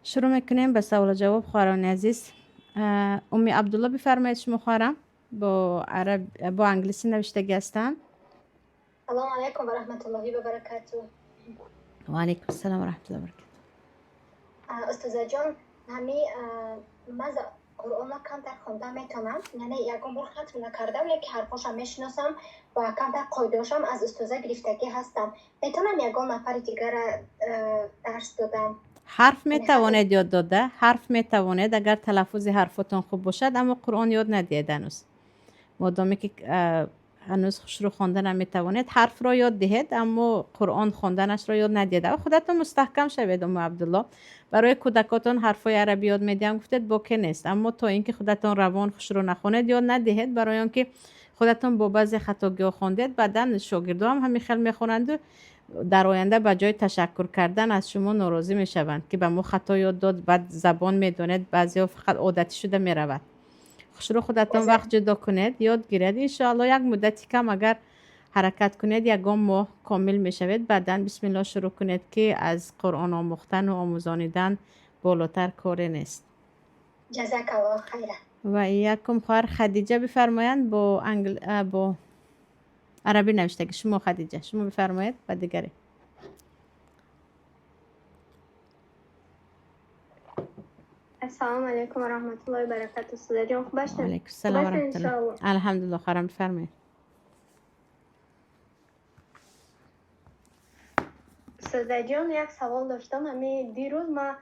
Шурӯъ мекунем ба саволу ҷавоб, хоҳарони азиз. Умми Абдулло, бифармоед шумо, хоҳарам, бо араб, бо англисӣ навиштагӣ ҳастанд. Салому алайкум ва раҳматуллоҳи ва баракатуҳ. Ва алайкум ассалом ва раҳматуллоҳи ва баракатуҳ. Устозаҷон, ҳами ман Қуръонро камтар хонда метавонам, яъне ягон бор хатм накардам, лекин ҳарфошам мешиносам ва камтар қоидаошам аз устоза гирифтагӣ ҳастам. Метавонам ягон нафари дигара дарс додам? Ҳарф метавонед ёд дода, ҳарф метавонед, агар талаффузи ҳарфотон хуб бошад, аммо Қуръон ёд надиҳед ҳанӯз. Модоме ки ҳанӯз хушрӯ хонда наметавонед, ҳарфро ёд диҳед, аммо Қуръон хонданашро ёд надиҳед. Ава худатон мустаҳкам шавед, Умму Абдулло. Барои кӯдакотон ҳарфҳои арабӣ ёд медиҳам гуфтед, боке нест, аммо то ин ки худатон равон хушрӯ нахонед, ёд надиҳед, барои он ки худатон бо баъзе хатогиҳо хондед, баъдан шогирдо ҳам ҳамин хел мехонанду дар оянда ба ҷои ташаккур кардан аз шумо норозӣ мешаванд, ки ба мо хато ёд дод. Баъд забон медонед, баъзеҳо фақат одатӣ шуда меравад. Хушрӯ худатон вақт ҷудо кунед, ёд гиред. Иншоалло, як муддати кам агар ҳаракат кунед, ягон моҳ комил мешавед. Баъдан бисмилло шурӯъ кунед, ки аз Қуръон омӯхтану омӯзонидан болотар коре нест. Ҷазакаллоҳ хайра. Ва якум хоҳар Хадиҷа бифармоянд, бо англ бо арабӣ навиштагӣ. Шумо, Хадиҷа, шумо бифармоед ба дигаре. Ассалому алайкум ва раҳматуллоҳи ва баракатуҳ. Устозаҷон, хуб ҳастед? Алайкум салом ва Хуб ҳастед, раҳматуллоҳ. иншоалло. Алҳамдулилло, хоҳарам, бифармоед. Устозаҷон, як савол доштам. Ҳами дирӯз ман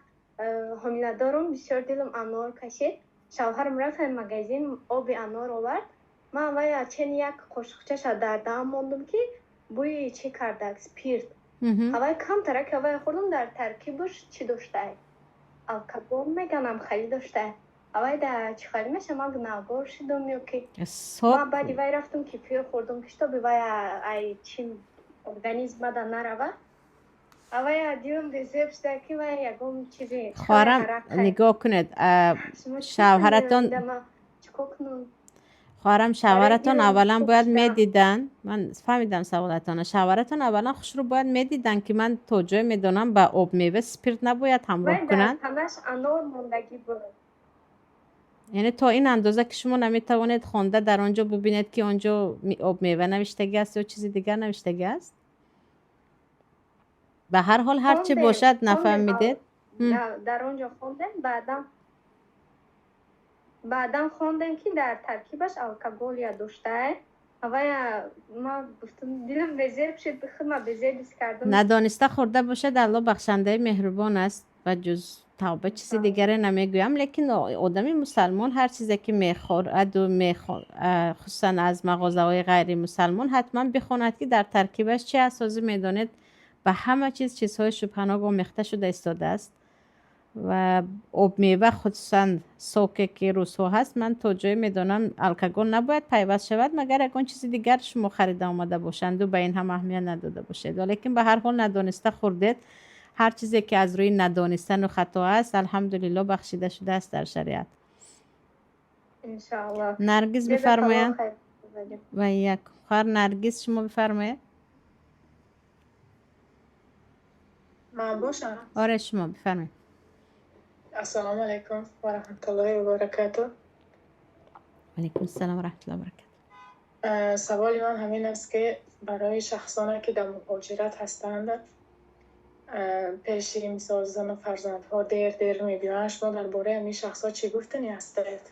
ҳомиладорум, бисёр дилам анор кашид. Шавҳарам рафт магазин, оби анор овард. Ман вая чен як қошуқчаша дар даҳан мондум, ки бӯи чӣ кардак, спирт. Ҳавай камтарак ҳавай хӯрдум, дар таркибаш чӣ доштай? Алкогол меганам, хали доштай. Ҳавай да чӣ хали меша, ман гунаҳгор шудум ё ки? Сок. Ман баъди вай рафтум, кефир хӯрдум, ки шитоби вай ай чи организм мада нарава. Ҳавая дилам безеб шуда, ки вай ягон чизи Хоҳарам, нигоҳ кунед, шавҳаратон чикор кунам? Хоҳарам, шавҳаратон дилам аввалан хуб бояд шуда. медиданд. Ман фаҳмидам саволатонро. Шавҳаратон аввалан хушрӯ бояд медиданд, ки ман то ҷое медонам, ба обмева спирт набояд ҳамроҳ Вай дар кунанд. танаш анор мондагӣ буд. Яъне то ин андоза ки шумо наметавонед хонда дар он ҷо бубинед, ки он ҷо обмева навиштагӣ аст ё чизи дигар навиштагӣ аст? Ба ҳар ҳол, ҳар чӣ Хондем, бошад, хондем, нафаҳмидед. Дар он ҷо хондем, баъдан хондем, ки дар таркибаш алкоголия доштай. Ҳавая ман гуфтам, дилам безеб шуд, худма безеб ҳис кардам. Надониста хӯрда бошад, Алло бахшандаи меҳрубон аст ва ҷуз тавба чизи дигаре намегӯям, лекин одами мусалмон ҳар чизе ки мехӯраду, хусусан аз мағозаҳои ғайримусалмон, ҳатман бихонад, ки дар таркибаш чи аст. Ҳозир медонед, ба ҳама чиз чизҳои шубҳанок омехта шуда истодааст ва обмева, хусусан соке ки рӯзҳо ҳаст, ман то ҷое медонам, алкогол набояд пайваст шавад, магар ягон чизи дигар шумо харида омада бошанду ба ин ҳам аҳамият надода бошед. Валекин ба ҳар ҳол надониста хӯрдед. Ҳар чизе ки аз рӯи надонистану хато аст, алҳамдулилло, бахшида шудааст дар шариат. Иншоалло. Наргиз бифармоянд. Ва як хоҳар Наргиз, шумо бифармоед. Ман бошам? Оре, шумо бифармоед. Ассалому алайкум ва раҳматуллоҳи ва баракатуҳ. Алайкум ассалом ва раҳматуллоҳи ва баракатуҳ. Саволи ман ҳамин аст, ки барои шахсоне ки дар муҳоҷират ҳастанд, пеши мисол зану фарзандҳо дер дер мебиёянд, шумо дар бораи ҳамин шахсҳо чӣ гуфтанӣ ҳастед?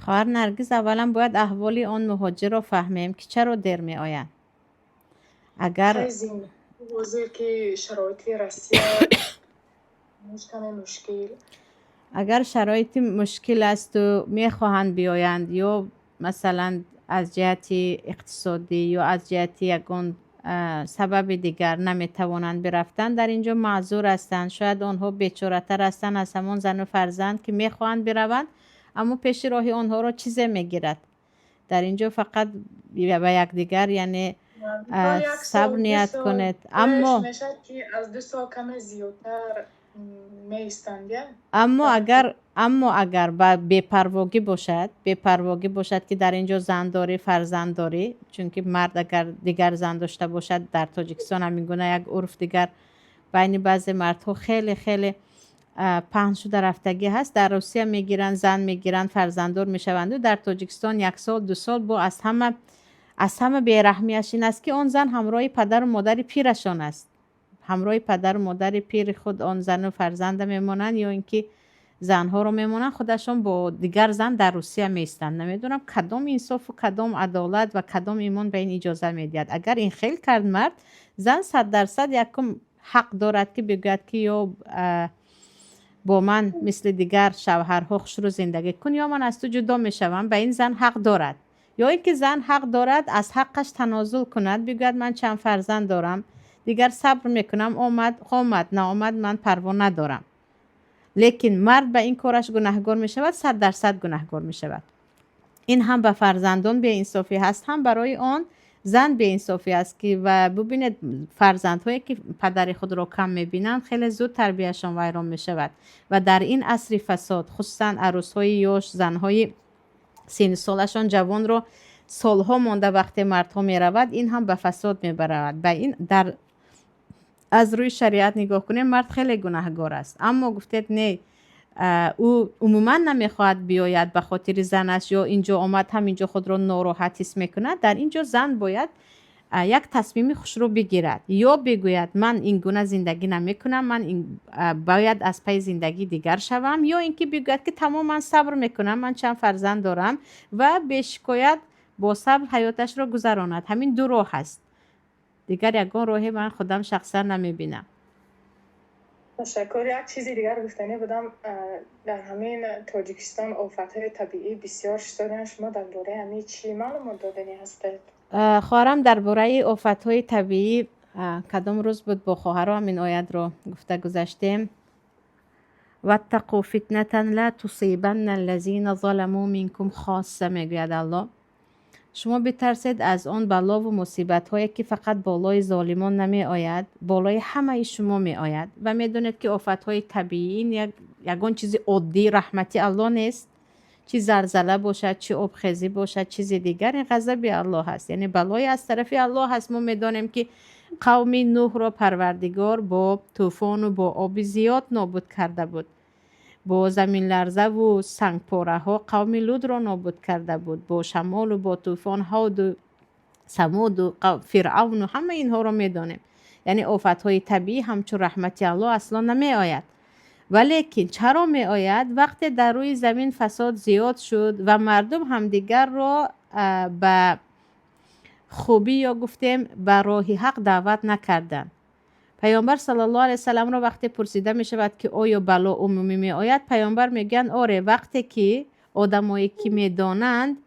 Хоҳар Наргиз, аввалан бояд аҳволи он муҳоҷирро фаҳмем, ки чаро дер меоянд. Агар ҳозир ки шароити Россия каме мушкил. Агар шароити мушкил асту мехоҳанд биёянд, ё масалан аз ҷиҳати иқтисодӣ ё аз ҷиҳати ягон сабаби дигар наметавонанд бирафтанд, дар ин ҷо маъзур ҳастанд. Шояд онҳо бечоратар ҳастанд аз ҳамон зану фарзанд, ки мехоҳанд бираванд, аммо пеши роҳи онҳоро чизе мегирад. Дар ин ҷо фақат ба якдигар, яъне сабр ният кунед, аммо Мешавад, ки аз 2 сол каме зиёдтар меистанд. Аммо агар ба бепарвогӣ бошад, бепарвогӣ бошад, ки дар ин ҷо зан дорӣ, фарзанд дорӣ, чунки мард агар дигар зан дошта бошад, дар Тоҷикистон ҳамин гуна як урф дигар байни баъзе мардҳо хеле хеле Паҳн шуда рафтагӣ ҳаст. Дар Русия мегиранд, зан мегиранд, фарзанддор мешаванду дар Тоҷикистон як сол, 2 сол бо аз ҳама бераҳмиаш ин аст, ки он зан ҳамроҳи падару модари пирашон аст. Ҳамроҳи падару модари пири худ он зану фарзанда мемонанд ё ин ки занҳоро мемонанд, худашон бо дигар зан дар Русия меистанд. Намедонам, кадом инсофу кадом адолат ва кадом имон ба ин иҷоза медиҳад. Агар ин хел кард мард, зан 100% якум ҳақ дорад, ки бигӯяд, ки ё бо ман мисли дигар шавҳарҳо хушрӯ зиндагӣ кун, ё ман аз ту ҷудо мешавам. Ба ин зан ҳақ дорад. Ё ин ки зан ҳақ дорад аз ҳаққаш танозул кунад, бигӯяд: «Ман чанд фарзанд дорам, дигар сабр мекунам, омад омад, наомад, ман парво надорам». Лекин мард ба ин кораш гунаҳгор мешавад, 100% гунаҳгор мешавад. Ин ҳам ба фарзандон беинсофӣ ҳаст, ҳам барои он зан беинсофӣ аст, ки ва бубинед, фарзандҳое ки падари худро кам мебинанд, хеле зуд тарбияшон вайрон мешавад. Ва дар ин асри фасод, хусусан арӯсҳои ёш, занҳои синну солашон ҷавонро солҳо монда вақте мардҳо меравад, ин ҳам ба фасод мебаравад. Ба ин дар аз рӯи шариат нигоҳ кунем, мард хеле гунаҳгор аст. Аммо гуфтед, не, ӯ умуман намехоҳад биёяд ба хотири занаш ё инҷо омад, ҳам инҷо худро нороҳат ҳис мекунад. Дар ин ҷо зан бояд як тасмими хушрӯ бигирад ё бигӯяд: «Ман ин гуна зиндагӣ намекунам, ман бояд аз пайи зиндагии дигар шавам», ё ин ки бигӯяд, ки тамом, ман сабр мекунам, ман чанд фарзанд дорам, ва бешикоят бо сабр ҳаёташро гузаронад. Ҳамин ду роҳ аст, дигар ягон роҳе ман худам шахсан намебинам. Ташаккур. Як чизи дигар гуфтанӣ будам. Дар ҳамин Тоҷикистон офатҳои табиӣ бисёр шуданд. Шумо дар бораи ҳамин чӣ маълумот доданӣ ҳастед? Хоҳарам, дар бораи офатҳои табиӣ кадом рӯз буд, бо хоҳаром ин оятро гуфта гузаштем: «واتقوا فتنة لا تصيبن الذين ظلموا منكم خاصة». Мегӯяд Аллоҳ: шумо битарсед аз он балову мусибатҳое, ки фақат болои золимон намеояд, болои ҳамаи шумо меояд. Ва медонед, ки офатҳои табиӣ ин ягон чизи оддӣ, раҳмати Аллоҳ нест. Чӣ залзала бошад, чӣ обхезӣ бошад, чизи дигар, ин ғазаби Аллоҳ аст, яъне балое аз тарафи Аллоҳ аст. Мо медонем, ки қавми Нӯҳро Парвардигор бо тӯфону бо оби зиёд нобуд карда буд, бо заминларзаву сангпораҳо қавми Лудро нобуд карда буд, бо шамолу бо тӯфон Ҳоду, Самуду, Фиръавну, ҳамаи инҳоро медонем. Яъне офатҳои табиӣ ҳамчун раҳмати Аллоҳ асло намеояд. Валекин чаро меояд? Вақте дар рӯи замин фасод зиёд шуд ва мардум ҳамдигарро ба хубӣ ё гуфтем ба роҳи ҳақ даъват накарданд. Паёмбар саллаллоҳу алайҳи васалламро вақте пурсида мешавад, ки оё бало умумӣ меояд, паёмбар мегӯянд: «Оре, вақте ки одамое ки медонанд,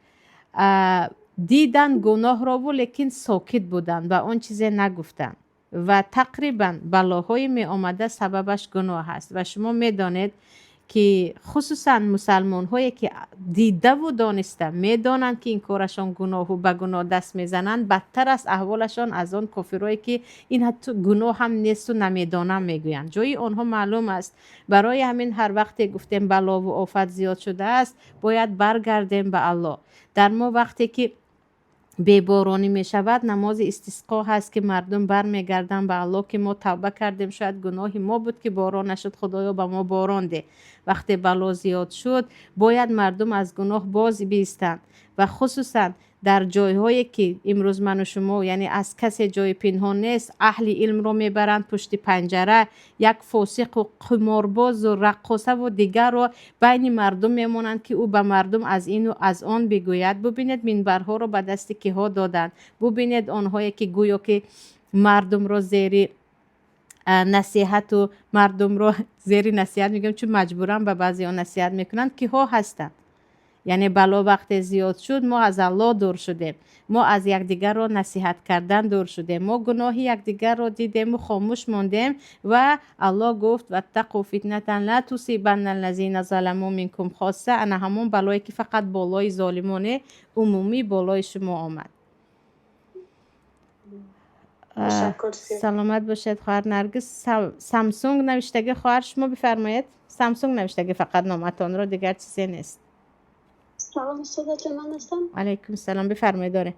диданд гуноҳрову лекин сокит буданд ва он чизе нагуфтанд». Ва тақрибан балоҳои меомада сабабаш гуноҳ аст. Ва шумо медонед, ки хусусан мусалмонҳое ки дидаву дониста медонанд, ки ин корашон гуноҳу ба гуноҳ даст мезананд, бадтар аст аҳволашон аз он кофирое ки ин ҳатто гуноҳ ҳам несту намедонам мегӯянд. Ҷои онҳо маълум аст. Барои ҳамин ҳар вақте гуфтем балову офат зиёд шудааст, бояд баргардем ба Аллоҳ. Дар мо вақте ки беборонӣ мешавад, намози истисқо ҳаст, ки мардум бармегарданд ба Аллоҳ, ки мо тавба кардем, шояд гуноҳи мо буд, ки борон нашуд, Худоё, ба мо борон деҳ. Вақте бало зиёд шуд, бояд мардум аз гуноҳ боз биистанд. Ва хусусан дар ҷойҳое ки имрӯз ману шумо, яъне аз касе ҷои пинҳон нест, аҳли илмро мебаранд пушти панҷара, як фосиқу қиморбозу раққосаву дигарро байни мардум мемонанд, ки ӯ ба мардум аз ину аз он бигӯяд. Бубинед, минбарҳоро ба дасти киҳо доданд. Бубинед, онҳое ки гӯё ки мардумро зери насиҳату мардумро зери насиҳат мегӯям, чун маҷбуран ба баъзеҳо насиҳат мекунанд, киҳо ҳастанд. Яъне бало вақте зиёд шуд, мо аз Аллоҳ дур шудем, мо аз якдигарро насиҳат кардан дур шудем, мо гуноҳи якдигарро дидему хомӯш мондем. Ва Аллоҳ гуфт: «واتقوا فتنة لا تصيبن الذين ظلموا منكم خاصة». Ана ҳамон балое ки фақат болои золимоне, умумӣ болои шумо омад. Ташаккур зиёд. Саломат бошед, хоҳар Наргиз. Самсунг навиштагӣ, хоҳар, шумо бифармоед. Самсунг навиштагӣ фақат номатонро, дигар чизе нест. Салом, устозаҷон, ман ҳастам. Алайкум салом, бифармоед, доре.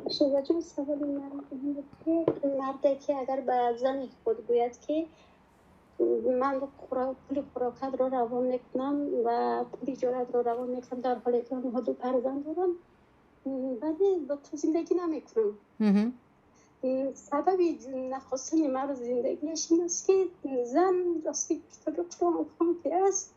Устозаҷон, саволи ман ин буд, ки марде ки агар ба зани худ гӯяд, ки Ман пули хӯрокатро равон мекунам ва пули иҷоратро равон мекунам, дар ҳоле ки онҳо ду фарзанд доранд, вале бо ту зиндагӣ намекунам. Сабаби нахостани маро зиндагиаш ин аст, ки зан рости китоби Қуръон хонда аст.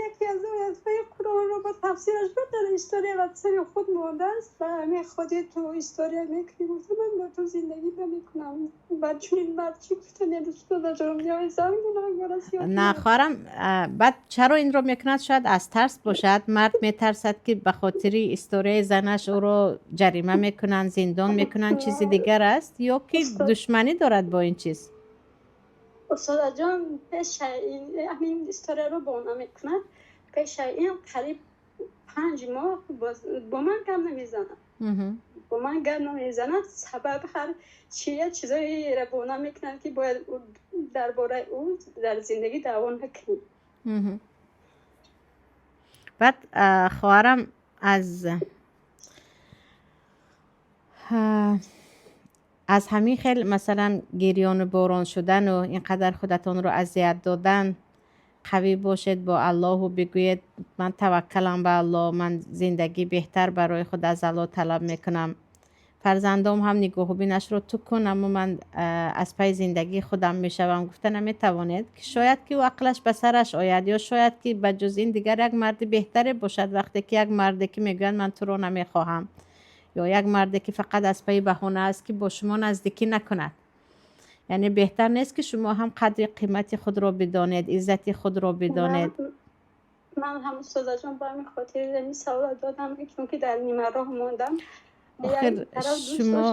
Яке аз оятҳои Қуръонро бо тафсираш дар история ва сари худ мондааст ва ҳамин худи ту история мекунӣ. Гуфта, ман бо ту зиндагӣ намекунам. Ба чунин мард чӣ гуфтанед, устодаҷон? Ё зан гунаҳкор аст ё На, хоҳарам, баъд чаро инро мекунад? Шояд аз тарс бошад. Мард метарсад, ки ба хотири историяи занаш ӯро ҷарима мекунанд, зиндон мекунанд, чизи дигар аст, ё ки душманӣ дорад бо ин чиз? Устодаҷон, пеша ҳамин историяро бона мекунад. Пеша ин қариб 5 моҳ бо ман гап намезанад, бо ман гап намезанад. Сабаб ҳар чия чизоеро бона мекунад, ки бояд дар бораи ӯ дар зиндагӣ даъво накунем. Баъд, хоҳарам, аз ҳамин хел, масалан, гирёну борон шудану ин қадар худатонро азият додан, қавӣ бошед бо Аллоҳу бигӯед: ман таваккалам ба Аллоҳ, ман зиндагӣ беҳтар барои худ аз Аллоҳ талаб мекунам, фарзандом ҳам нигоҳубинашро ту кун, аммо ман аз пайи зиндагии худам мешавам, гуфта наметавонед, ки шояд ки ӯ ақлаш ба сараш ояд, ё шояд ки ба ҷуз ин дигар як марди беҳтаре бошад. Вақте ки як марде ки мегӯяд, ман туро намехоҳам, ё як марде ки фақат аз пайи баҳона аст, ки бо шумо наздикӣ накунад, яъне беҳтар нест, ки шумо ҳам қадри қимати худро бидонед, иззати худро бидонед? Ман ҳам, устозаҷон, ба ҳамин хотир ин савола додам, чунки дар нимароҳ мондам. Охир шумо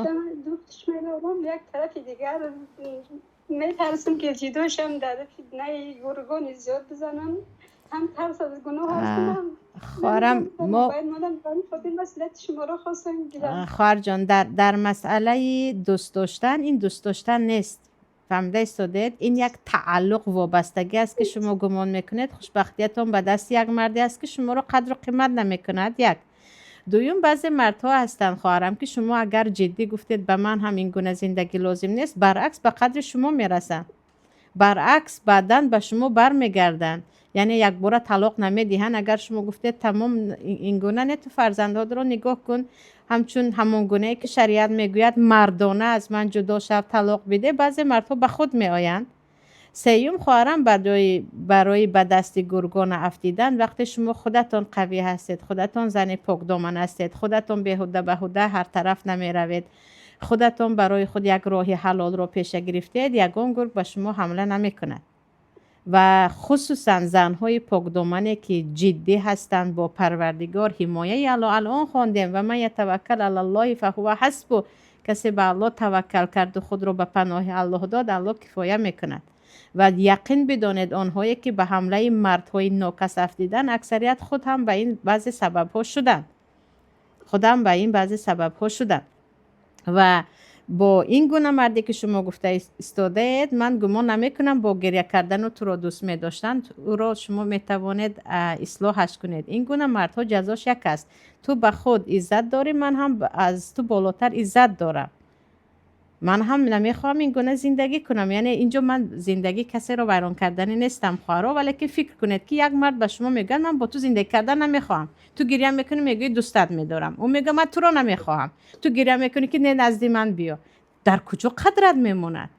дӯстш медорам, як тарафи дигар метарсам, ки ҷудо шам, дар фитнаи гургони зиёд бизанам. Ҳам тарс аз гуноҳ ҳастам. Хоҳарам, мо шуморо хостам. Хоҳарҷон, дар масъалаи дӯст доштан, ин дӯст доштан нест, фаҳмида истодед? Ин як тааллуқ, вобастагӣ аст, ки шумо гумон мекунед хушбахтиятон ба дасти як марде аст, ки шуморо қадру қимат намекунад. Як дуюм, баъзе мардҳо ҳастанд, хоҳарам, ки шумо агар ҷиддӣ гуфтед, ба ман ҳам ин гуна зиндагӣ лозим нест, баръакс, ба қадри шумо мерасанд, баръакс, баъдан ба шумо бармегарданд, яъне якбора талоқ намедиҳанд. Агар шумо гуфтед, тамом, ин гуна не, ту фарзандҳоро нигоҳ кун, ҳамчун ҳамон гунае ки шариат мегӯяд, мардона аз ман ҷудо шав, талоқ биде, баъзе мардҳо ба худ меоянд. Сеюм, хоҳарам, барои ба дасти гургона афтидан, вақте шумо худатон қавӣ ҳастед, худатон зани покдоман ҳастед, худатон беҳуда баҳуда ҳар тараф намеравед, худатон барои худ як роҳи ҳалолро пеша гирифтед, ягон гург ба шумо ҳамла намекунад. Ва хусусан занҳои покдомане, ки ҷиддӣ ҳастанд бо Парвардигор, ҳимояи Аллоҳ. Алон хондем: ва ман ятаваккал алаллоҳи фаҳува ҳасбу. Касе ба Аллоҳ таваккал карду худро ба паноҳи Аллоҳ дод, Аллоҳ кифоя мекунад. Ва яқин бидонед, онҳое ки ба ҳамлаи мардҳои нокас афтидан, аксарият худ ҳам ба ин баъзе сабабҳо шуданд, худам ба ин баъзе сабабҳо шуданд. Ва бо ин гуна марде, ки шумо гуфта истодаед, ман гумон намекунам бо гиря кардану туро дӯст медоштанд. Ӯро шумо метавонед ислоҳаш кунед. Ин гуна мардҳо ҷазош як аст: ту ба худ иззат дорӣ, ман ҳам аз ту болотар иззат дорам, ман ҳам намехоҳам ин гуна зиндагӣ кунам. Яъне инҷо ман зиндагӣ касеро вайрон карданӣ нестам, хоҳаро, валекин фикр кунед, ки як мард ба шумо мегӯяд, ман бо ту зиндагӣ кардан намехоҳам. Ту гиря мекунӣ, мегӯӣ, дӯстат медорам. Ӯ мегӯяд, ман туро намехоҳам. Ту гиря мекунӣ, ки не, назди ман биё. Дар куҷо қадрат мемонад?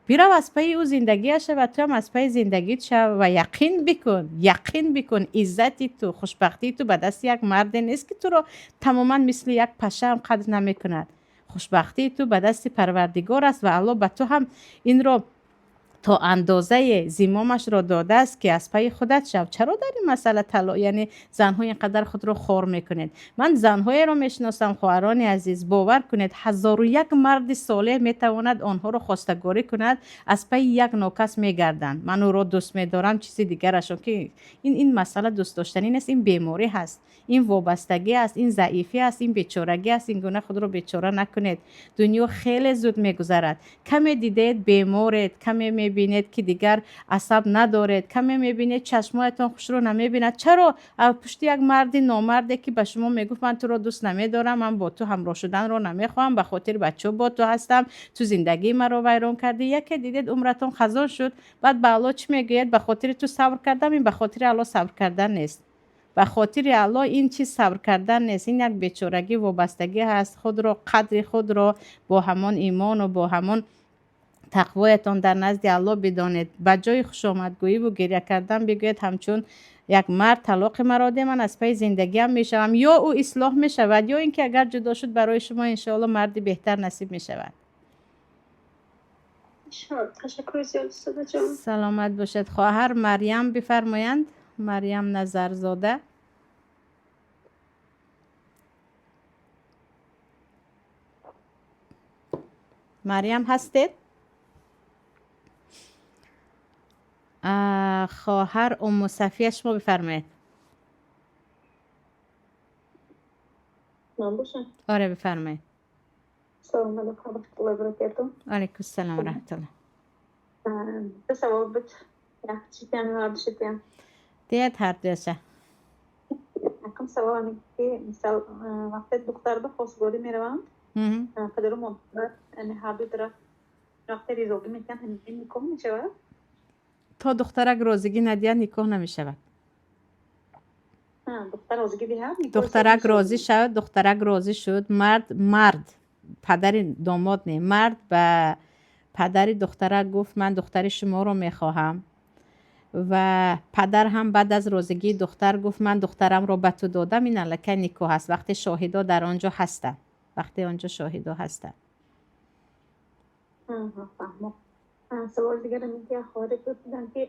Бирав аз пайи ӯ зиндагиаш шава, ту ҳам аз пайи зиндагит шав. Ва яқин бикун, яқин бикун, иззати ту, хушбахтии ту ба дасти як марде нест, ки туро тамоман мисли як пашаам қадр намекунад. Хушбахтии ту ба дасти Парвардигор аст ва Аллоҳ ба ту ҳам инро то андозае зимомашро додааст, ки аз пайи худат шав. Чаро дар ин масъала тало, яъне занҳо инқадар худро хор мекунед? Ман занҳоеро мешиносам, хоҳарони азиз, бовар кунед, 1001 марди солеҳ метавонад онҳоро хостагорӣ кунад, аз пайи як нокас мегарданд. Ман ӯро дӯст медорам, чизи дигарашон, ки ин масъала дӯстдоштанӣ нест, ин беморӣ ҳаст, ин вобастагӣ аст, ин заифӣ аст, ин бечорагӣ аст. Ин гуна худро бечора накунед. Дунё хеле зуд мегузарад. Каме дидед, беморед, каме Мебинед, ки дигар асаб надоред, каме мебинед, чашмоятон хушрӯ намебинад. Чаро пушти як марди номарде, ки ба шумо мегуфт: «Ман туро дӯст намедорам, ман бо ту ҳамроҳ шуданро намехоҳам, ба хотири бачаҳо бо ту ҳастам, ту зиндагии маро вайрон кардӣ», яке дидед, умратон хазон шуд, баъд ба Алло чӣ мегӯяд? «Ба хотири ту сабр кардам». Ин ба хотири Алло сабр кардан нест, ба хотири Алло ин чиз сабр кардан нест, ин як бечорагӣ, вобастагӣ ҳаст. Худро, қадри худро бо ҳамон имону бо ҳамон тақвоятон дар назди Алло бидонед. Ба ҷои хушомадгӯиву гиря кардан бигӯед: «Ҳамчун як мард талоқи маро де, ман аз пайи зиндагиам мешавам». Ё ӯ ислоҳ мешавад, ё ин ки агар ҷудо шуд, барои шумо, иншоалло, марди беҳтар насиб мешавад. Ташаккури зиёд, устодаҷон. Саломат бошед. Хоҳар Марьям бифармоянд, Марьям Назарзода. Марьям ҳастед? Хоҳар Умму Сафия, шумо бифармоед. Ман бошам? Оре, бифармоед. Салом алейкум варахматуллоҳи вабаракатуҳ. Алайкум салом варахматуллоҳ. Ду савол буд, якчитиам ё ҳардушитиам? Диҳед ҳардуяша. Якум савол ҳамин ки, мисол, вақте духтар ба хостгорӣ мераванд, падару модар, яъне ҳарду тараф, вақте ризогӣ мекунанд, ҳамин никоҳ мешавад? То духтарак розигӣ надиҳад, никоҳ намешавад. Духтар розигӣ диҳад. Духтарак розӣ шавад. Духтарак розӣ шуд, мард, падари домод не, мард ба падари духтарак гуфт: «Ман духтари шуморо мехоҳам», ва падар ҳам баъд аз розигии духтар гуфт: «Ман духтарамро ба ту додам», ин аллакай никоҳ аст, вақте шоҳидо дар он ҷо ҳастанд, вақте он ҷо шоҳидо ҳастанд. Саволи дигар ин ки хоҳаре пурсиданд, ки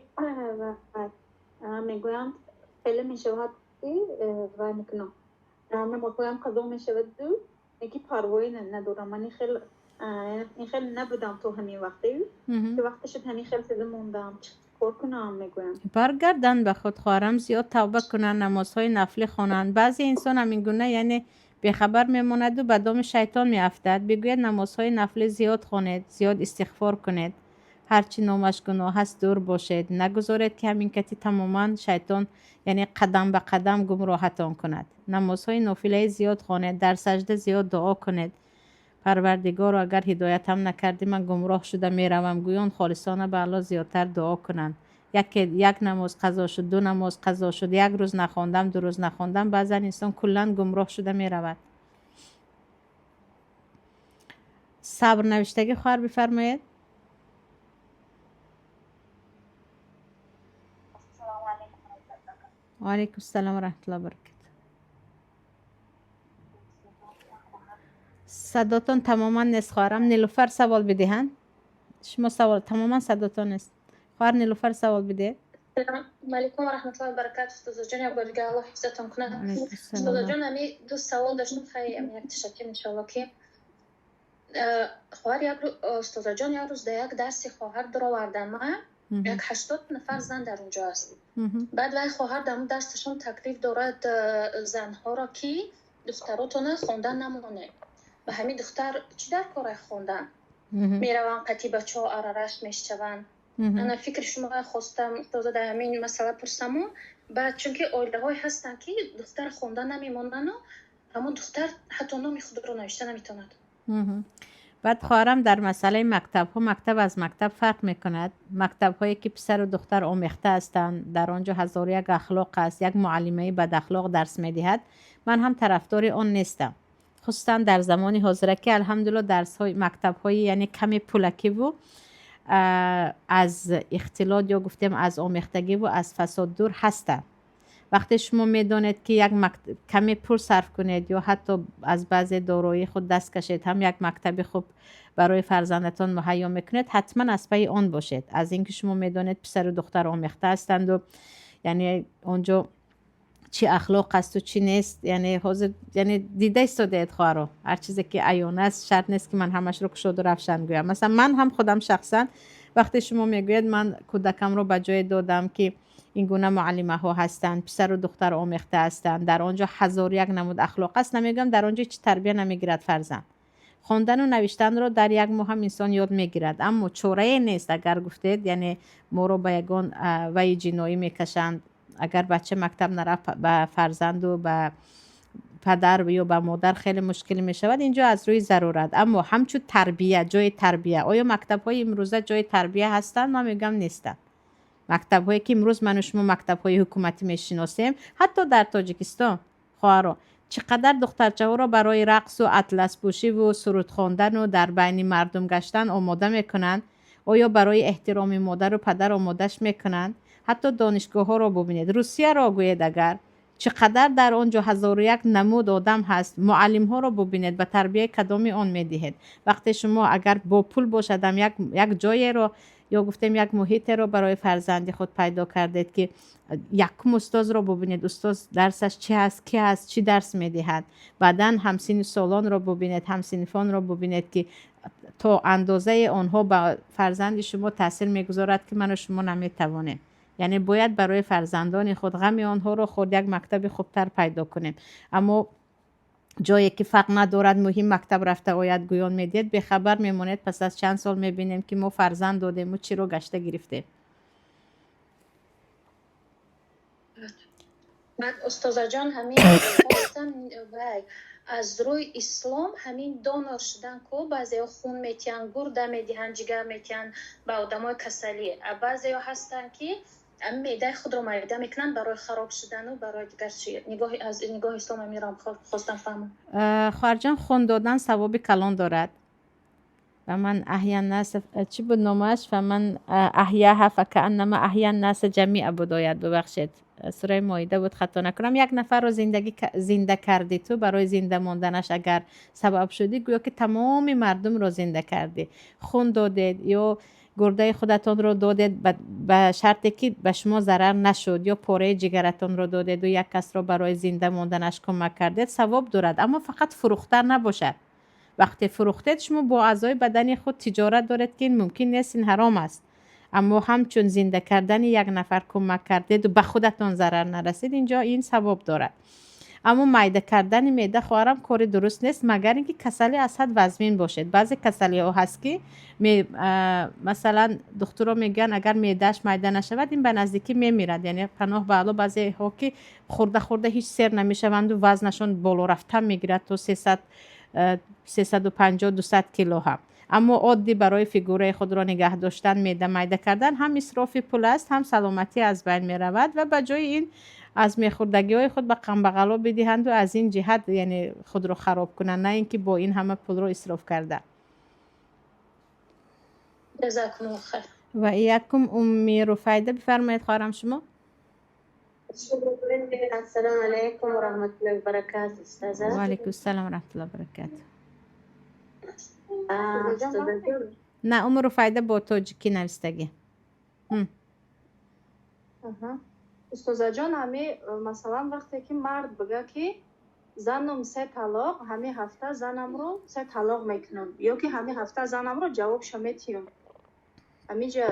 мегӯянд, хеле мешавад, ки вай мекунам, намозҳоям қазо мешаваду, ки парвоӣ надорам. Ман ин хел набудам то ҳамин вақте ки вақте шуд, ҳамин хел шуда мондам, чӣ кор кунам, мегӯям. Баргарданд ба худ, хоҳарам, зиёд тавба кунанд, намозҳои нафлӣ хонанд. Баъзе инсон ҳамин гуна, яъне бехабар мемонаду ба доми шайтон меафтад. Бигӯяд: намозҳои нафлӣ зиёд хонед, зиёд истиғфор кунед, ҳарчи номаш гуноҳ аст, дур бошед. Нагузоред, ки ҳамин кати тамоман шайтон, яъне қадам ба қадам гумроҳатон кунад. Намозҳои нофилаи зиёд хонед, дар сажда зиёд дуо кунед: «Парвардигоро, агар ҳидоятам накардӣ, ман гумроҳ шуда меравам», гӯён холисона ба Аллоҳ зиёдтар дуо кунанд. Яке як намоз қазо шуд, ду намоз қазо шуд, як рӯз нахондам, 2 рӯз нахондам, баъзан инсон куллан гумроҳ шуда меравад. Сабр навиштагӣ, хоҳар, бифармоед. Ваалайкум салом варахматуллоҳи вабаракату. Садотон тамоман нест, хоҳарам Нилуфар, савол бидиҳанд. Шумо савол, тамоман садотон нест. Хоҳар Нилуфар, савол бидиҳед. Салом алейкум ва раҳматуллоҳи ва баракату, устозаҷон, як бор дигар Аллоҳ ҳифзатон кунад. Устозаҷон, ами ду савол доштам, хай як ташаккур, иншоалло, ки хоҳар як устозаҷон, як рӯз дар як дарси хоҳар дуровардам, ма як 80 нафар зан дар онҷо аст. Баъд вай хоҳар дар он дарсашон таклиф дорад занҳоро, ки духтаротона хондан намонед. Ба ҳамин духтар чӣ дар кора хондан? Мераванд, қати бачаҳо арараш мешаванд. Ана фикри шумо хостам, устоза, дар ҳамин масъала пурсаму. Баъд чунки оилаҳое ҳастанд, ки духтар хондан намемонану ҳамон духтар ҳатто номи худро навишта наметавонад. Баъд, хоҳарам, дар масъалаи мактабҳо, мактаб аз мактаб фарқ мекунад. Мактабҳое ки писару духтар омехта ҳастанд, дар он ҷо ҳазору як ахлоқ аст, як муаллимаи бадахлоқ дарс медиҳад, ман ҳам тарафдори он нестам, хусусан дар замони ҳозира, ки алҳамдулилло дарсҳои мактабҳои, яъне каме пулакиву аз ихтилот ё гуфтем аз омехтагиву аз фасод дур ҳастанд. Вақте шумо медонед, ки як каме пул сарф кунед ё ҳатто аз баъзе дороии худ даст кашед ҳам як мактаби хуб барои фарзандатон муҳайё мекунед, ҳатман аз пайи он бошед, аз ин ки шумо медонед писару духтар омехта ҳастанду, яъне он ҷо чӣ ахлоқ асту чӣ нест. Яъне ҳозир, яъне дида истодаед, хоҳаро, ҳар чизе ки аён аст, шарт нест, ки ман ҳамашро кушоду равшан гӯям. Масалан, ман ҳам худам шахсан, вақте шумо мегӯед, ман кӯдакамро ба ҷое додам, ки ин гуна муаллимаҳо ҳастанд, писару духтар омехта ҳастанд, дар он ҷо ҳазору як намуд ахлоқ аст, намегӯям дар он ҷо ҳеҷ тарбия намегирад фарзанд. Хондану навиштанро дар як моҳ ҳам инсон ёд мегирад, аммо чорае нест, агар гуфтед, яъне моро ба ягон вайи ҷиноӣ мекашанд, агар бача мактаб нарафт, ба фарзанду ба падар ё ба модар хеле мушкил мешавад. Инҷо аз рӯи зарурат, аммо ҳамчун тарбия, ҷои тарбия, оё мактабҳои имрӯза ҷои тарбия ҳастанд? Ман мегӯям, нестанд. Мактабҳое ки имрӯз ману шумо мактабҳои ҳукуматӣ мешиносем, ҳатто дар Тоҷикистон, хоҳаро, чӣ қадар духтарчаҳоро барои рақсу атласпӯшиву суруд хондану дар байни мардум гаштан омода мекунанд? Оё барои эҳтироми модару падар омодаш мекунанд? Ҳатто донишгоҳҳоро бубинед, Русияро гӯед агар, чӣ қадар дар он ҷо 1001 намуд одам ҳаст. Муаллимҳоро бубинед, ба тарбияи кадоми он медиҳед? Вақте шумо агар бо пул бошадам як ҷоеро ё гуфтем як муҳитеро барои фарзанди худ пайдо кардед, ки якум устозро бубинед, устоз дарсаш чӣ ҳаст, ки ҳаст, чӣ дарс медиҳад. Баъдан ҳамсинну солонро бубинед, ҳамсинфонро бубинед, ки то андозаи онҳо ба фарзанди шумо таъсир мегузорад, ки ману шумо наметавонем. Яъне бояд барои фарзандони худ ғами онҳоро хӯрд, як мактаби хубтар пайдо кунем. Аммо ҷое ки фарқ надорад, муҳим мактаб рафта ояд, гӯён медиҳед, бехабар мемонед. Пас аз чанд сол мебинем, ки мо фарзанд додему чиро гашта гирифтем. Баъд, устозаҷон, ҳамин аз рӯи ислом ҳамин донор шудан ку, баъзеҳо хун метиҳанд, гурда медиҳанд, ҷигар метиҳанд ба одамои касалӣ, баъзеҳо ҳастанд, ки меъдаи худро майда мекунанд барои хароб шудану барои дигар чи. Нигоҳи аз нигоҳи ислом амирам хостам фаҳмам. Хоҳарҷон, хун додан савоби калон дорад. فمن أحيا الناس, чӣ буд номаш, فمن أحياها فكأنما أحيا الناس جميعا буд оят, бубахшед, сураи Моида буд, хато накунам. Як нафарро зиндагӣ зинда кардӣ, ту барои зинда монданаш агар сабаб шудӣ, гӯё ки тамоми мардумро зинда кардӣ. Хун додед ё гурдаи худатонро додед, ба шарте ки ба шумо зарар нашуд, ё пораи ҷигаратонро додеду як касро барои зинда монданаш кӯмак кардед, савоб дорад. Аммо фақат фурӯхта набошад. Вақте фурӯхтед, шумо бо аъзои бадани худ тиҷорат доред, ки ин мумкин нест, ин ҳаром аст. Аммо ҳамчун зинда кардани як нафар кӯмак кардеду ба худатон зарар нарасид, инҷо ин савоб дорад. Аммо майда кардани меъда, хоҳарам, кори дуруст нест, магар ин ки касалӣ аз ҳад вазмин бошед. Баъзе касалиҳо ҳаст, ки масалан, духтуро мегӯянд, агар меъдааш майда нашавад, ин ба наздикӣ мемирад, яъне паноҳ ба Алло. Баъзеҳо ки хӯрда хӯрда ҳеҷ сер намешаванду вазнашон боло рафтан мегирад то 300, 350, 200 кило ҳам. Аммо оддӣ барои фигураи худро нигаҳ доштан меъда майда кардан ҳам исрофи пул аст, ҳам саломатӣ аз байн меравад. Ва ба ҷои ин аз мехӯрдагиҳои худ ба камбағало бидиҳанду аз ин ҷиҳат, яъне худро хароб кунанд, на ин ки бо ин ҳама пулро исроф карда. Ва якум, Умми Руфайда, бифармоед, хоҳарам, шумо. السلام عليكم ورحمة الله وبركاته أستاذة. وعليكم السلام ورحمة الله وبركاته. На, Умми Руфайда бо тоҷикӣ навистагӣ. Устозаҷон, ҳами масалан, вақте ки мард бига, ки занам се талоқ, ҳами ҳафта занамро се талоқ мекунам ё ки ҳами ҳафта занамро ҷавобшо метиҳам, ҳамиҷа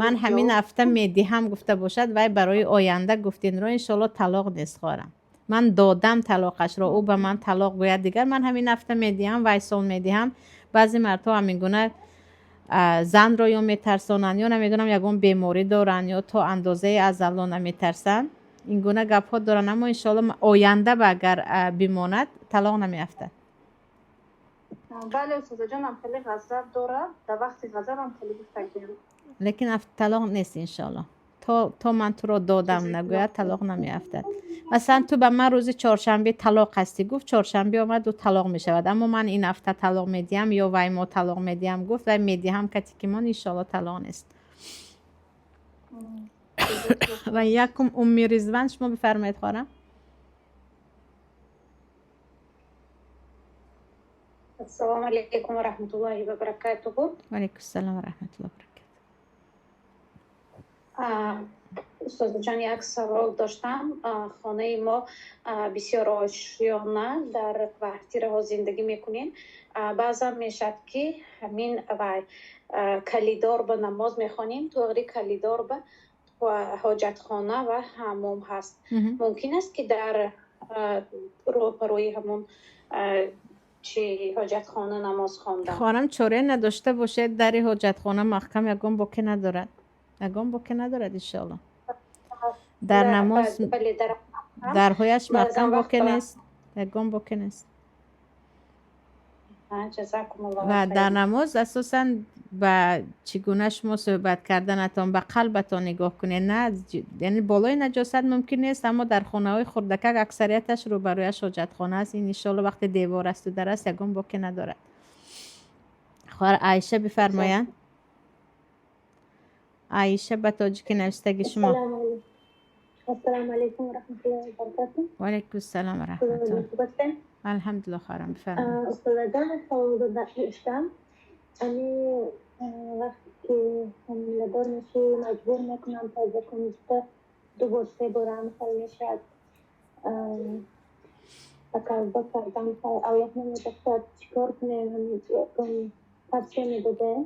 Ман ҳамин ҳафта медиҳам гуфта бошад, вай барои оянда гуфтинро, иншоалло, талоқ нест, хоҳарам. Ман додам талоқашро, ӯ ба ман талоқ гӯяд, дигар ман ҳамин ҳафта медиҳам, вай сол медиҳам. Баъзе мардҳо ҳамин гуна занро ё метарсонанд, ё намедонам, ягон беморӣ доранд, ё то андозае аз Алло наметарсанд, ин гуна гапҳо доранд. Аммо иншоалло, оянда ба агар бимонад, талоқ намеафтад. Бале, устозаҷонам, хеле ғазаб дорад, дар вақти ғазабам хеле гуфтагиам. Лекин талоқ нест, иншоалло. То ман туро додам нагӯяд, талоқ намеафтад. Масалан, ту ба ман рӯзи чоршанбе талоқ ҳастӣ гуфт, чоршанбе омад, ӯ талоқ мешавад. Аммо ман ин ҳафта талоқ медиҳам ё вай мо талоқ медиҳам гуфт, вай медиҳам катикимон, иншоалло, талоқ нест. Ва якум, Умми Ризван, шумо бифармоед, хоҳарам. السلام عليكم ورحمة الله وبركاته. وعليكم السلام ورحمة الله وبركاته. Устозаҷон, як савол доштам. Хонаи мо бисёр ошёна, дар квартираҳо зиндагӣ мекунем. Баъзан мешавад, ки ҳамин вай калидор ба намоз мехонем, туғри калидор ба ҳоҷатхона ва ҳаммом ҳаст. Мумкин аст, ки дар рӯбарӯи ҳамон Чи ҳоҷатхона намоз хондан. Хоҳарам, чора надошта бошед, дари ҳоҷатхона маҳкам, ягон боке надорад, ягон боке надорад, иншоалло. Дар намоз дарҳояш маҳкам, боке нест, ягон боке нест. Ва дар намоз асосан ба чӣ гуна шумо суҳбат карданатон, ба қалбатон нигоҳ кунед, на яъне болои наҷосат мумкин нест, аммо дар хонаҳои хурдакак аксарияташ рӯбарӯяш ҳоҷатхона аст. Ин, иншоалло, вақте девор асту дар аст, ягон боке надорад. Хоҳар Аиша, бифармоянд. Аиша, ба тоҷикӣ навиштаги шумо. Ассалому алайкум ва раҳматуллоҳи ва баракатуҳ. Ва алайкум ассалом ва раҳматуллоҳ. Алҳамдулилло, хоҳарам, бифармоед. Устозаҷон, савол доштам. Ами вақте ки ҳомиладор мешӣ, маҷбур мекунанд тоза кунӣ, ду бор, се бор ҳам хел мешавад. Ба тавба кардан оят намедошад, чӣ кор кунем? Тавсия медодем?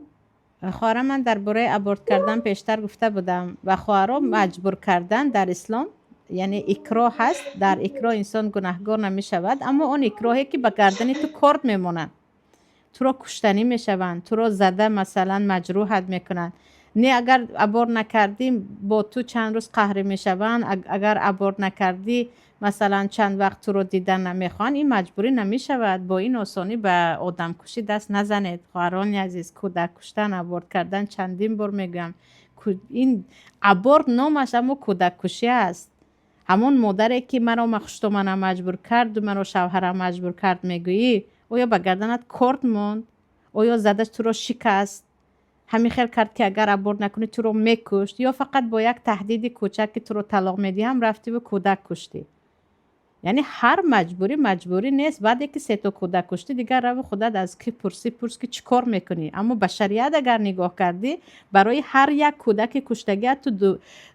Хоҳарам, ман дар бораи аборт кардан пештар гуфта будам. Ва хоҳаро маҷбур кардан дар ислом, яъне икроҳ ҳаст. Дар икроҳ инсон гунаҳгор намешавад, аммо он икроҳе ки ба гардани ту корд мемонад, туро куштанӣ мешаванд, туро зада, масалан, маҷрӯҳат мекунанд. Не, агар аборт накардӣ, бо ту чанд рӯз қаҳрӣ мешаванд, агар аборт накардӣ, масалан, чанд вақт туро дидан намехоҳанд, ин маҷбурӣ намешавад. Бо ин осонӣ ба одамкушӣ даст назанед, хоҳарони азиз. Кӯдак куштан, аборт кардан, чандин бор мегӯям, ин аборт номаш, аммо кӯдаккушӣ аст. Ҳамон модаре ки маро хуштоманам маҷбур карду маро шавҳарам маҷбур кард мегӯӣ, оё ба гарданат корд монд? Оё задаш туро шикаст? Ҳамин хел кард, ки агар аборт накунӣ, туро мекушт? Ё фақат бо як таҳдиди кӯчак, ки туро талоқ медиҳам, рафтиву кӯдак куштӣ? Яъне ҳар маҷбурӣ маҷбурӣ нест. Баъде ки сето кӯдак куштӣ, дигар рави худат аз ки пурсӣ, пурс, ки чӣ кор мекунӣ. Аммо ба шариат агар нигоҳ кардӣ, барои ҳар як кӯдаки куштагиат ту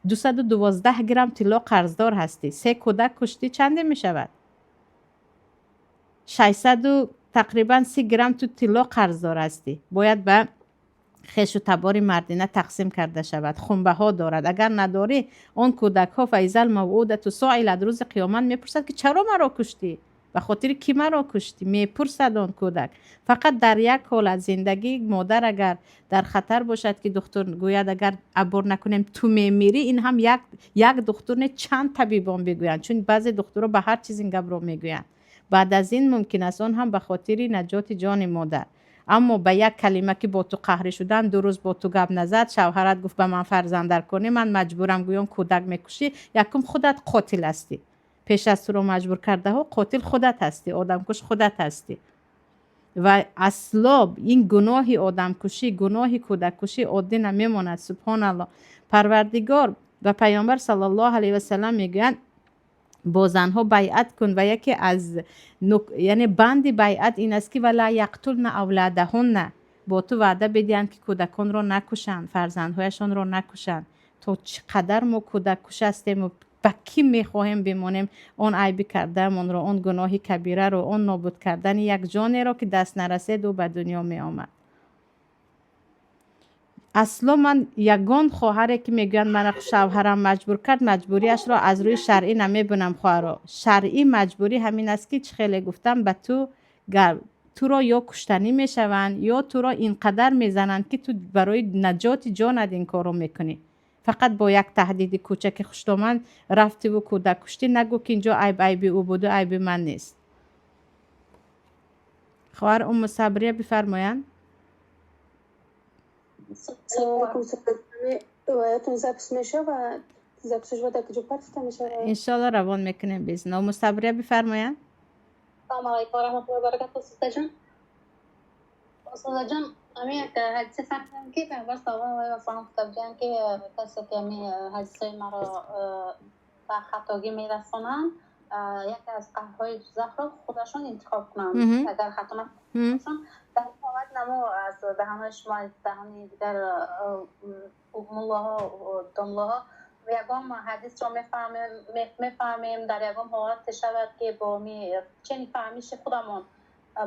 212 грамм тилло қарздор ҳастӣ. Се кӯдак куштӣ, чанде мешавад? 600 тақрибан 30 грамм ту тилло қарздор ҳастӣ. Бояд ба хешу табори мардина тақсим карда шавад. Хунбаҳо дорад. Агар надорӣ, он кӯдакҳо فإذا الموءودة سئلت, рӯзи қиёмат мепурсад, ки чаро маро куштӣ, ба хотири кӣ маро куштӣ, мепурсад он кӯдак. Фақат дар як ҳолат, зиндагии модар агар дар хатар бошад, ки духтур гӯяд, агар аборт накунем, ту мемирӣ. Ин ҳам як духтур не, чанд табибон бигӯянд, чун баъзе духтурҳо ба ҳар чиз ин гапро мегӯянд. Баъд аз ин мумкин аст, он ҳам ба хотири наҷоти ҷони модар. Аммо ба як калима, ки бо ту қаҳрӣ шудан, 2 рӯз бо ту гап назад, шавҳарат гуфт, ба ман фарзандар кунӣ, ман маҷбурам, гӯён кӯдак мекушӣ. Якум худат қотил ҳастӣ. Пеш аз туро маҷбур кардаҳо қотил худат ҳастӣ, одамкуш худат ҳастӣ. Ва асло ин гуноҳи одамкушӣ, гуноҳи кӯдаккушӣ оддӣ намемонад. Субҳоналло, Парвардигор ва Паёмбар саллаллоҳу алайҳи васалам мегӯянд, бо занҳо байъат кун, ва яке аз, яъне, банди байъат ин аст, ки ولا يقتلن أولادهن, бо ту ваъда бидиҳанд, ки кӯдаконро накушанд, фарзандҳояшонро накушанд. То чӣ қадар мо кӯдаккуш ҳастему ба кӣ мехоҳем бимонем он айби кардаамонро, он гуноҳи кабираро, он нобуд кардани як ҷонеро, ки даст нарасед, ӯ ба дунё меомад? Асло ман ягон хоҳаре, ки мегӯянд, мана шавҳарам маҷбур кард, маҷбуриашро аз рӯи шаръӣ намебинам. Хоҳаро, шаръӣ маҷбурӣ ҳамин аст, ки чӣ хеле гуфтам, ба ту туро ё куштанӣ мешаванд, ё туро ин қадар мезананд, ки ту барои наҷоти ҷонат ин корро мекунӣ. Фақат бо як таҳдиди кӯчаки хуштоман рафтиву кӯдак куштӣ, нагӯ, ки инҷо айб айби ӯ буду айби ман нест. Хоҳар Умму Сабрия, бифармоянд. Салому алайкум. Ривоятон запись мешавад? Записаш ба дар куҷо партофта мешавад? Иншоалло, равон мекунем безна. Умму Сабрия, бифармоянд. Салому алайкум ва раҳматуллоҳи ва баракатуҳ, устозаҷон. Устозаҷон, ҳамин як ҳадисе фаҳмидам, ки Паёмбар саллаллоҳу алайҳи васаллам гуфта буданд, ки касе ки ҳамин ҳадисҳои маро ба хатогӣ мерасонанд, яке аз қаҳрҳои дузахро худашон интихоб кунанд, агар хато накунам. Дар ин ҳолат намо аз даҳанҳои шумо, аз даҳани дигар муллоҳо, домлоҳо ягон ҳадисро мефаҳмем, дар ягон ҳолате шавад, ки бо чени фаҳмиши худамон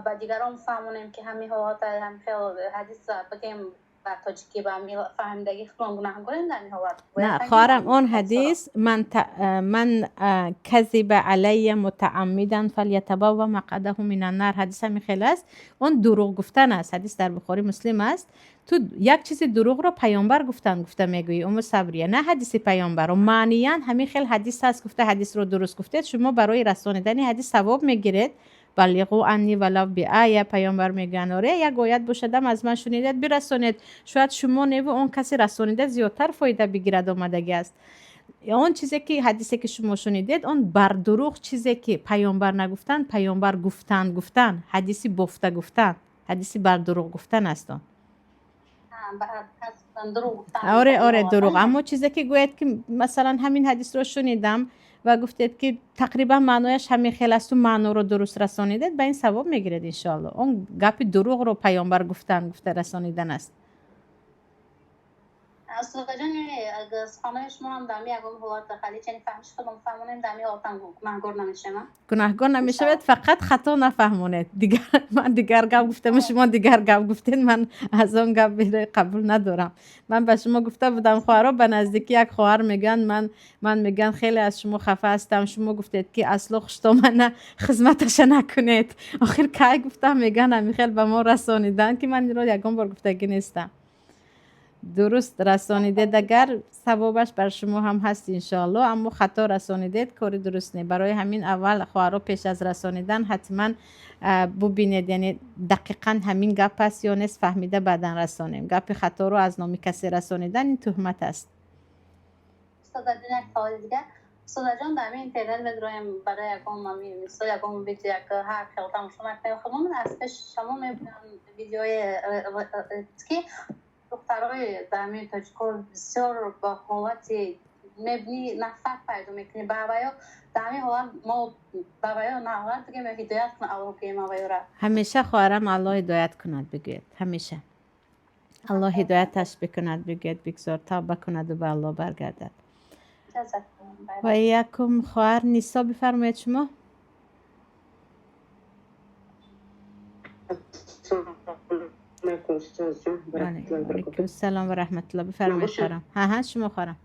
ба дигарон фаҳмонем, ки ҳамин ҳолат, ҳамин хел ҳадис бигем. Ба тоҷикӣ ба фаҳмидагӣ худмон гунаҳгорем дар ин ҳолат? На, хоҳарам, он ҳадис "من كذب علي متعمدا فليتبوأ مقعده من النار", ҳадис ҳамин хел аст. Он дурӯғ гуфтан аст. Ҳадис дар Бухорӣ, Муслим аст. Ту як чизи дурӯғро паёмбар гуфтан гуфта мегӯӣ, Уму Сабрия, на ҳадиси паёмбарро. Маъниян ҳамин хел ҳадис ҳаст гуфта, ҳадисро дуруст гуфтед. Шумо барои расонидани ҳадис савоб мегиред. "بلغوا عني ولو بآية", паёмбар мегӯянд. Оре, як оят бошадам, аз ман шунидед, бирасонед. Шояд шумо неву он касе расонида зиёдтар фоида бигирад, омадагӣ аст. Он чизе ки ҳадисе ки шумо шунидед, он бар дурӯғ, чизе ки паёмбар нагуфтанд, паёмбар гуфтанд гуфтан, ҳадиси бофта гуфтан, ҳадиси бар дурӯғ гуфтан аст он. Оре, дурӯғ. Аммо чизе ки гӯяд ки, масалан, ҳамин ҳадисро шунидам ва гуфтед ки тақрибан маънояш ҳамин хел асту маъноро дуруст расонидед, ба ин савоб мегиред, иншоалло. Он гапи дурӯғро паёмбар гуфтан гуфта расонидан аст. Устодҷон, хонаи шумоам дар ягон ҳолат хали чани фаҳмиш худам фаҳмонем, дар ҳолатам гунаҳгор намешавам? Гунаҳгор намешавед, фақат хато нафаҳмонед. Дигар ман дигар гап гуфтам, шумо дигар гап гуфтед, ман аз он гап қабул надорам. Ман ба шумо гуфта будам, хоҳаро, ба наздикӣ як хоҳар мегӯянд, ман мегӯянд, хеле аз шумо хафа ҳастам, шумо гуфтед ки асло хуштомана хизматаша накунед. Охир кай гуфтам? Мегӯянд, ҳамин хел ба мо расонидан, ки ман инро ягон бор гуфтагӣ нестам. Дуруст расонидед агар, савобаш бар шумо ҳам ҳаст, иншоалло, аммо хато расонидед, кори дуруст не. Барои ҳамин аввал, хоҳаро, пеш аз расонидан ҳатман бубинед, яъне дақиқан ҳамин гап аст ё нест, фаҳмида баъдан расонем. Гапи хаторо аз номи касе расонидан ин туҳмат аст. Як саволи дигар, устодаҷон. Дар ҳамин интернет медроем, барои ягон, мисол, ягон видео, як ҳар хел тамошо накунем, худмон аз пеш шумо мебинам видеои, ки духтарои дар ҳамин тоҷико бисёр ба ҳолати мебинӣ, нафрат пайдо мекунӣ ба ваё. Дар ҳамин ҳолат мо ба ваё наҳолат бигем ё ҳидоят кунад Аллоҳ гӯем аваёра? Ҳамеша, хоҳарам, Аллоҳ ҳидоят кунад бигӯед. Ҳамеша Аллоҳ ҳидояташ бикунад бигӯед, бигзор тавба кунаду ба Аллоҳ баргардад. Ва якум, хоҳар Нисо, бифармоед шумо. Алайкум салом ва раҳматулло, бифармоед, хоҳарам. Ҳа, шумо, хоҳарам.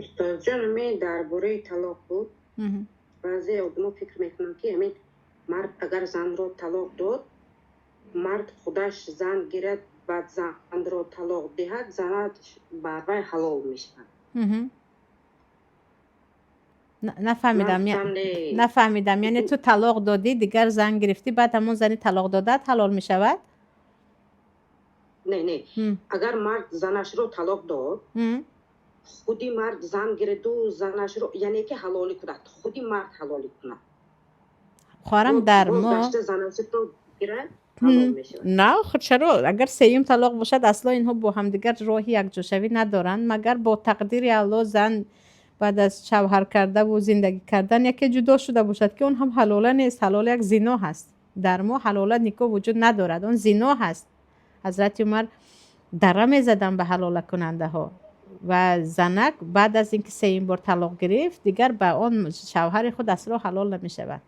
Устозҷон, ҳамин дар бораи талоқ буд. Баъзе одамо фикр мекунанд, ки ҳамин мард агар занро талоқ дод, мард худаш зан гирад, баъд занро талоқ диҳад, занат бар вай ҳалол мешавад. Нафаҳмидам, нафаҳмидам. Яъне ту талоқ додӣ, дигар зан гирифтӣ, баъд ҳамон зани талоқ додаат ҳалол мешавад? Не, не, агар мард занашро талоқ дод, худи мард зан гираду занашро, яъне ки ҳалолӣ кунад, худи мард ҳалолӣ кунад. Хоҳарам, дар мо занашро гирад. На, худ чаро? Агар сеюм талоқ бошад, асло инҳо бо ҳамдигар роҳи якҷошавӣ надоранд, магар бо тақдири Аллоҳ зан баъд аз шавҳар кардаву зиндагӣ кардан яке ҷудо шуда бошад, ки он ҳам ҳалола нест. Ҳалола як зино ҳаст. Дар мо ҳалола никоҳ вуҷуд надорад, он зино ҳаст. Ҳазрати Умар дара мезаданд ба ҳалолакунандаҳо. Ва занак баъд аз ин ки сеюм бор талоқ гирифт, дигар ба он шавҳари худ асло ҳалол намешавад.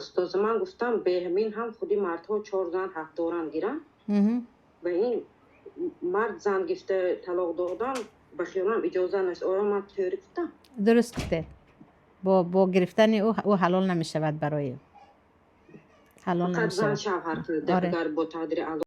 Устоза, ман гуфтам, беҳамин ҳам худи мардҳо чор зан ҳақ доранд гиранд. Ба ин мард зан гирифта талоқ додан, ба хиёлам, иҷоза нест. Оё ман тӯри гуфтам? Дуруст гуфтед. Бо гирифтани ӯ, ӯ ҳалол намешавад барои ӯ, ҳалол намешавад. Шавҳар кунад, агар бо тақдири Аллоҳ.